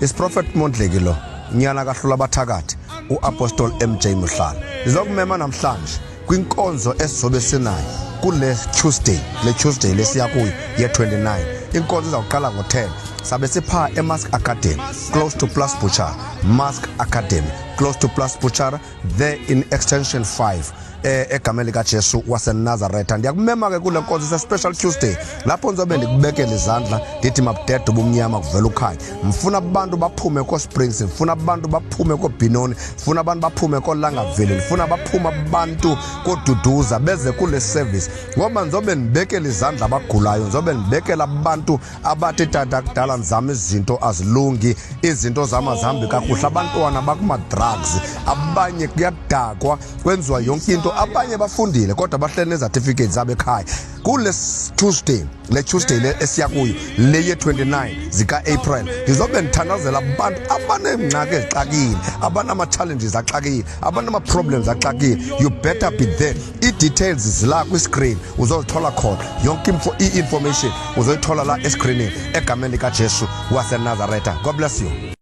Is Prophet Mondleki lo, nyana kahlula abathakathi, uApostle MJ Muhlala. Ndizokumema namhlanje kwinkonzo esizobe sinayo kule Tuesday, le Tuesday lesiya kuyo ye-29. Inkonzo izawuqala ngo-10. Sabe sipha eMask Academy, close to Plus Butcher. Mask Academy, close to Plus Butcher, there in Extension 5. Egameni likaJesu waseNazaretha ndiyakumema ke kule nkonzo se-special Tuesday, lapho ndizobe ndikubekela izandla, ndithi mabudede ubumnyama, kuvela ukhanya. Mfuna abantu baphume ko-Springs, ndifuna abantu baphume koBinoni, ndifuna abantu baphume koLangaville, ndifuna baphume abantu koDuduza, beze kule service, ngoba ndizobe ndibekela izandla abagulayo, ndizobe ndibekela abantu abathi, "Tata, kudala ndizama izinto, azilungi, izinto zam azihambi kakuhle." Abantwana bakuma-drugs, abanye kuyadakwa, kwenziwa yonke into. Abanye bafundile kodwa bahleli nezatifiketi zabo ekhaya. Kule Tuesday, le Tuesday le esiya kuyo, le ye-29 zika-April, ndizobe ndithandazela abantu abaneengxaki ezixakile, abanama-challenges axakile, abanama-problems axakile. You better be there. Ii-details zila kwiscreen, uzozithola khona yonke i-information, uzoyithola la escreenini, egameni likaJesu waseNazaretha. God bless you.